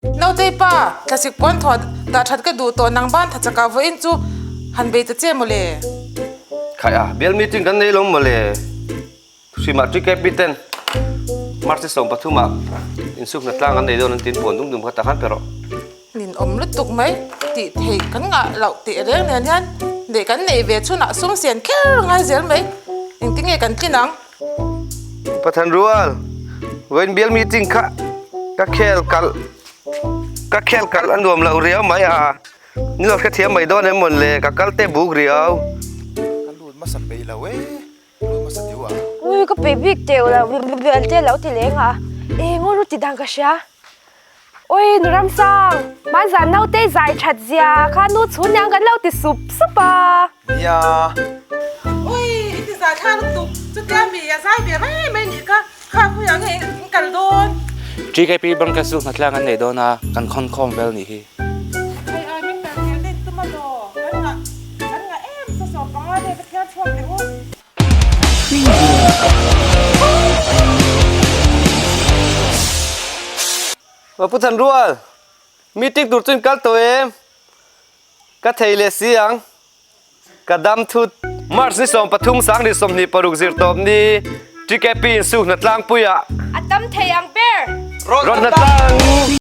Nautei pa, thlasik puan thaw dah that ka duh tawh nang ban tha chakah vawiin chu han bei ta che mawle. Khai a, bial meeting kan nei lo mawle. Hrimah TKP ten March 13 ah insukna tlang an nei dawn an tiin puan dum dum kha tak han pe rawh. Min awm lutuk mai tih theih kan ngah loh teh reng nen hian neih kan neih ve chhunah sum sian kher ngai zel mai. Engtinge kan tlin ang? Pathan rual, vawiin bial meeting kha ka khel kalh ka khel kalh a nuam loh riau mai a, ni lo hrethiam mai dawn em mawn le, ka kal te buk riau. Ka lut hmasa peih lo e, lut hmasa teu a. Ui ka peih bik teuh lo, bial te lo ti leng a, eng aw ru ti dan ka hria. Ui nu Ramsang, hmanzan naute zai that zia kha nu chhun niang kan lo ti sup sup a. Nia. Ui i ti zai thla lutuk, chutia mi a zai ve mai mai nih kha, kha khawiah nge in kal dawn? TKP Bank chu hnatlang an nei dawn a, kan khawn khawm vel nih hi. Hei ai min kal zel daih tum alaw, kan ngah kan ngah em saw saw panga vel ka thiar chhuak leh u. Pu Thanrual, meeting tur chu in kal tawh em? Ka thei leh si ang. Ka dam thut. March ni 13 sang ni 26 zir tawp ni TKP in su hna tlangpuiah. A tam thei ang ber. Rawn hna tlang.